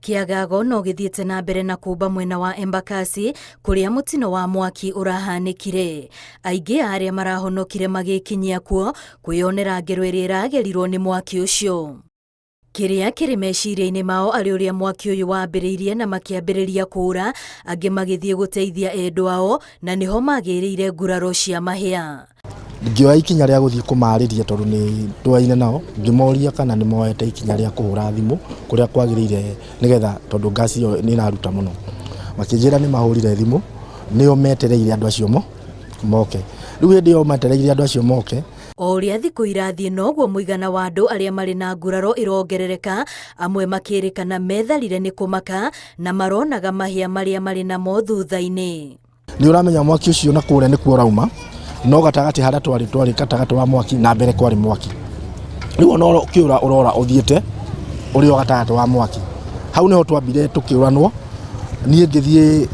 Kĩagago no gĩthiĩte na mbere na kũmba mwena wa Embakasi kũrĩa mũtino wa mwaki ũrahanĩkire. Aingĩ a arĩa marahonokire magĩkinyia kuo kwĩyonera ngero ĩrĩa ĩragerirwo nĩ mwaki ũcio. Kĩrĩa kĩrĩ meciria-inĩ mao arĩ ũrĩa mwaki ũyũ wambĩrĩirie na makĩambĩrĩria kũũra, angĩ magĩthiĩ gũteithia endwa ao na nĩho magĩrĩire nguraro cia mahĩa. Ngĩoya ikinya rĩa gũthiĩ kũmarĩria tondũ nĩ ndũaine nao, ngĩmoria kana nĩ moete ikinya rĩa kũhũra thimũ kũrĩa kwagĩrĩire nĩgetha tondũ ngasi ĩyo nĩ ĩraruta mũno. Makĩnjĩra nĩ mahũrire thimũ, nĩo metereire andũ acio moke. Rĩu hĩndĩ ĩyo metereire andũ acio moke. O ũrĩa thikũ irathiĩ noguo mũigana wa andũ arĩa marĩ na nguraro ĩrongerereka, amwe makĩrĩkana metharire nĩ kũmaka na maronaga mahĩa marĩa marĩ namo thutha-inĩ. Nĩ ũramenya mwaki ũcio na kũrĩa nĩkuo ũrauma, no gatagatĩ harĩa twarĩ twarĩ gatagatĩ wa mwaki na mbere kwarĩ mwaki. Rĩu ona ũkĩũra ũrora ũthiĩte ũrĩ o gatagatĩ wa mwaki. Hau nĩho twambire tũkĩũranwo, niĩ ngĩthiĩ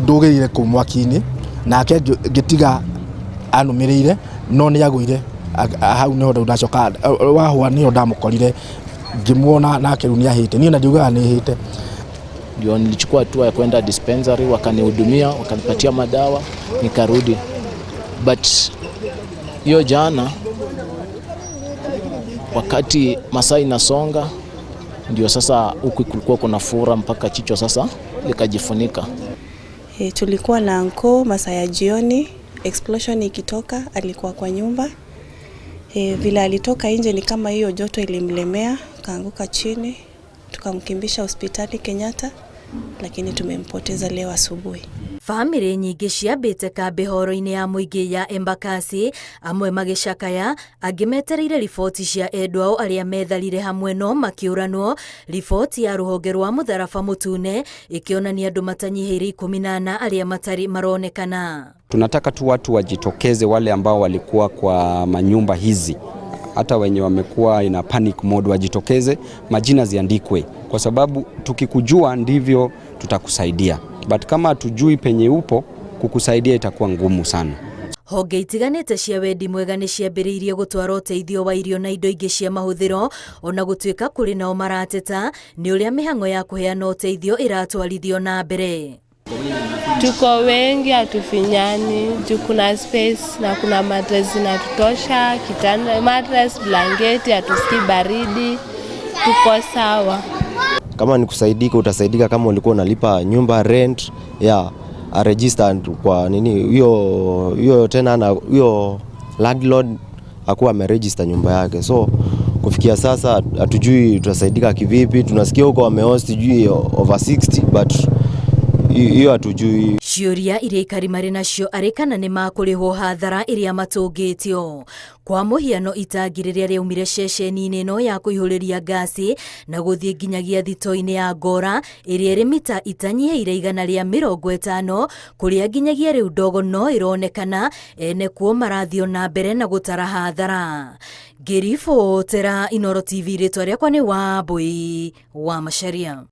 ndũgĩrĩire kũu mwaki-inĩ, nake ngĩtiga anũmĩrĩire no nĩ agũire. Hau nĩho rĩu ndacoka wahũa nĩho ndamũkorire ngĩmuona nake rĩu nĩ ahĩte. Niĩ ona ndiugaga nĩ hĩte. Ndio nilichukua hatua ya kwenda dispensary, wakanihudumia, wakanipatia madawa, nikarudi. But hiyo jana wakati masaa inasonga, ndio sasa huku kulikuwa kuna fura mpaka chicho sasa likajifunika. Tulikuwa na anko masaa ya jioni, explosion ikitoka, alikuwa kwa nyumba. Vile alitoka nje ni kama hiyo joto ilimlemea, kaanguka chini, tukamkimbisha hospitali Kenyatta, lakini tumempoteza leo asubuhi. Bamĩrĩ nyingĩ ciambĩte kambĩ horo-inĩ ya mũingĩ ya Embakasi, amwe magĩcakaya, angĩ metereire riboti cia endwa ao arĩa metharire hamwe no makĩũranwo. Riboti ya rũhonge rwa mũtharaba mũtune ĩkĩonania andũ matanyihĩire 14 arĩa matarĩ maronekana. Tunataka tu watu wajitokeze, wale ambao walikuwa kwa manyumba hizi, hata wenye wamekuwa ina panic mode wajitokeze, majina ziandikwe, kwa sababu tukikujua ndivyo tutakusaidia, but kama hatujui penye upo, kukusaidia itakuwa ngumu sana. Honge itiganĩte cia wendi mwega nĩ ciambĩrĩirie gũtwara ũteithio wa irio na indo ingĩ cia mahũthĩro, ona gũtuĩka kũrĩ nao marateta nĩ ũrĩa mĩhang'o ya kũheana ũteithio ĩratwarithio na mbere. Tuko wengi, hatufinyani juu kuna space na kuna mattress zinatutosha, kitanda, mattress, blanketi, hatusikii baridi, tuko sawa. Kama ni kusaidika utasaidika, kama ulikuwa unalipa nyumba rent ya register kwa nini hiyo hiyo tena, na hiyo landlord akuwa ameregister nyumba yake, so kufikia sasa hatujui tutasaidika kivipi. Tunasikia huko wamehost sijui over 60, but hiyo hatujui. Ciũria iria aikari marĩ nacio arĩ kana nĩ makũrĩhwo hathara ĩrĩa matũngĩtio. Kwa mũhiano, itangi rĩrĩa rĩaumire ceceni-inĩ ĩno ya kũihũrĩria ngasi na gũthiĩ nginyagia thito-inĩ ya Ngora ĩrĩa ĩrĩ mita itanyihĩire 150, kũrĩa nginyagia rĩu ndogo no ĩronekana, ene kuo marathiĩ na mbere na gũtara hathara. Ngĩribotera Inooro TV, rĩtwa rĩakwa nĩ Wambui wa Macharia.